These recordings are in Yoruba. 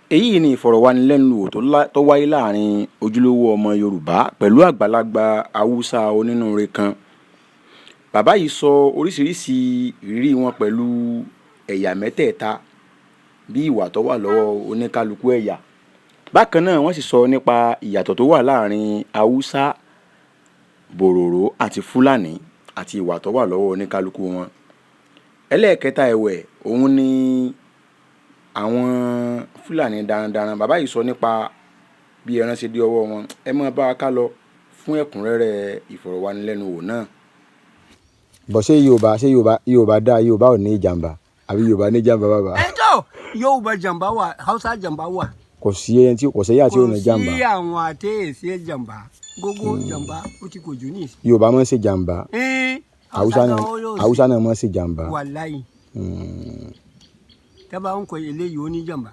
Èyí ni ìfọ̀rọ̀wánilẹ́nuwò tó wáyé láàrin ojúlówó ọmọ Yorùbá pẹ̀lú àgbàlagbà Haúsá onínúure kan. Bàbá yìí sọ oríṣiríṣi ìrírí wọn pẹ̀lú ẹ̀yà mẹ́tẹ̀ẹ̀ta, bí ìwà tó wà lọ́wọ́ oníkálukú ẹ̀yà. Bákan náà, wọ́n sì sọ nípa ìyàtọ̀ tó wà láàrin Haúsá, Bòròró àti Fúlàní àti ìwà tó wà lọ́wọ́ oníkálukú wọn. Ẹlẹ́ẹ̀kẹta ẹ̀wẹ̀, òun ni àwọn Fúlàní darandaran. Bàbá yìí sọ nípa bí ẹran ṣe dé ọwọ́ wọn. Ẹ máa bá wa ká lọ fún ẹ̀kúnrẹ́rẹ́ ìfọ̀rọ̀wánilẹ́nuwò náà. Bọ̀ ṣé Yorùbá dá Yorùbá ò ní ìjàmbá àbí Yorùbá ní ìjàmbá, bàbá? Ẹ tó, Yorùbá jàmbá wà, Hausa jàmbá wà. Kò sí ẹni tí kò sẹ́yà tí ò ní jàmbá. Kò sí àwọn àti èsì jàmbá, gbogbo jàmbá ó ti kò jù ní ìsìn. Yorùbá máa ń ṣe jàmbá. Haúsá náà gan ó yóò ṣe. Haúsá náà máa ń ṣe jàmbá. Wàláyì, tábà ń kọ eléyìí, ó ní jàmbá,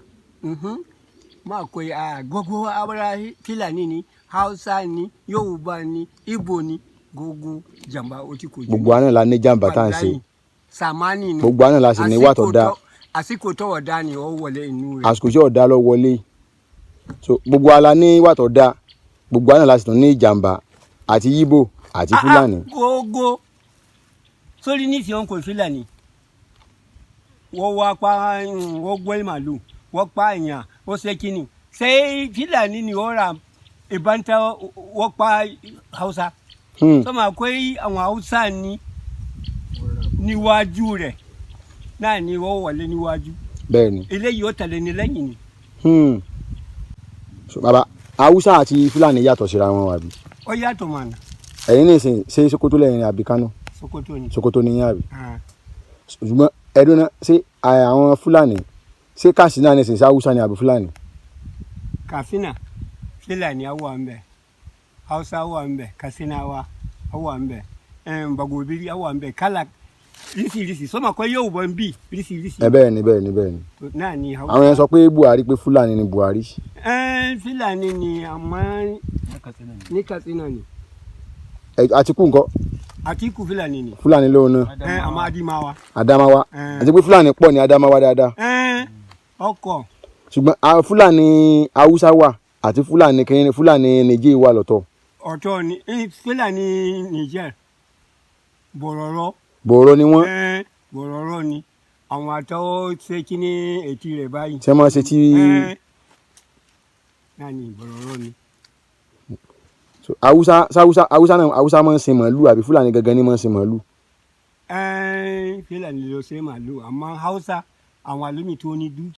máa kọ gbogbo abúlé. Fúlàní ni, Hausa ni, Yorùbá ni, Ìgbò ni, gbogbo jàmbá ó ti kò jù. Gbogbo àná la ní jàmbá tá à ń ṣe. Wàláyì, sàmánì ni. Gbogbo àná la sì ní ìwà tó dáa. Àsìkò tọwọ́ dá ni ó wọlé inú rẹ̀. Àsìkò tí ọ̀dà lọ wọlé. So gbogbo wa la ní ìwà tó dáa, gbogbo àná la sì tún ní ìjàmbá, àti Yíbò àti Fúlàní. Ah, gbogbo sórí nísìnyí, wọn kò Fúlàní, wọ́n wá pa, wọ́n gbọ́ màlúù, wọ́n pa èèyàn, wọ́n ṣe kínní. Ṣé Fúlàní ni wọ́n ra ìbọn tẹ wọ́n pa Haúsá? Sọ́mà pé àwọn Haúsá ní níwájú rẹ̀ náà ni wọ́n wọlé níwájú. Bẹ́ẹ̀ ni. Eléyìí ó tẹ̀lé ní lẹ́yìn ni. So bàbá, Haúsá àti Fúlàní yàtọ̀ síra wọn, àbí? Ó yàtọ̀ mọ̀nà. Ẹ̀yin nìsín, ṣé Sokoto lẹ́yìn ni àbí Kánò? Sokoto ni. Sokoto ni yín, àbí? Ah. Ṣùgbọ́n ẹdun náà, ṣé àwọn Fúlàní, ṣé Katsina nìsín, ṣé Haúsá ni àbí Fúlàní? Katsina, Fúlàní wà ń bẹ̀, Hausa wà ń bẹ̀, Katsinawa wà ń bẹ̀, Bagobiri wà ń bẹ̀, kálá rísìírísìí sọmọ kọ Yorùbá ń bì rísìírísìí. Ẹ bẹ́ẹ̀ ni, bẹ́ẹ̀ ni, bẹ́ẹ̀ ni. Náà ni Hausa. Àwọn yẹn sọ pé Buhari, pé Fúlàní ni Buhari. Fúlàní ni, àmọ́ ní Katsina ni. Ẹ Àtìkù ńkọ́? Àtíkù Fúlàní ni. Fúlàní lóun náà. Àmọ́ Adamawa. Adamawa. Àti pé Fúlàní pọ̀ ní Adamawa dáadáa. Ọkọ̀. Ṣùgbọ́n àwọn Fúlàní Haúsá wà àti Fúlàní kìnìún, Fúlàní Nìjẹ̀ wà lọ́tọ̀. Ọ̀tọ̀ ni Fúlàní Niger, Bọ̀rọ̀rọ̀. Bòrò ni wọ́n. Bọ̀rọ̀rọ̀ ni àwọn àtọwọ́ ṣe kí ní etí rẹ̀ báyìí. Tí wọ́n máa ṣe tí. Náà ni Bọ̀rọ̀rọ̀ ni. So, Haúsá Haúsá Haúsá náà, Haúsá máa ń sin màálù àbí Fúlàní gangan ni máa ń sin màálù? Fúlàní ló ṣe màlúù, àmọ́ Haúsá àwọn àlómi tó ní dúkìá.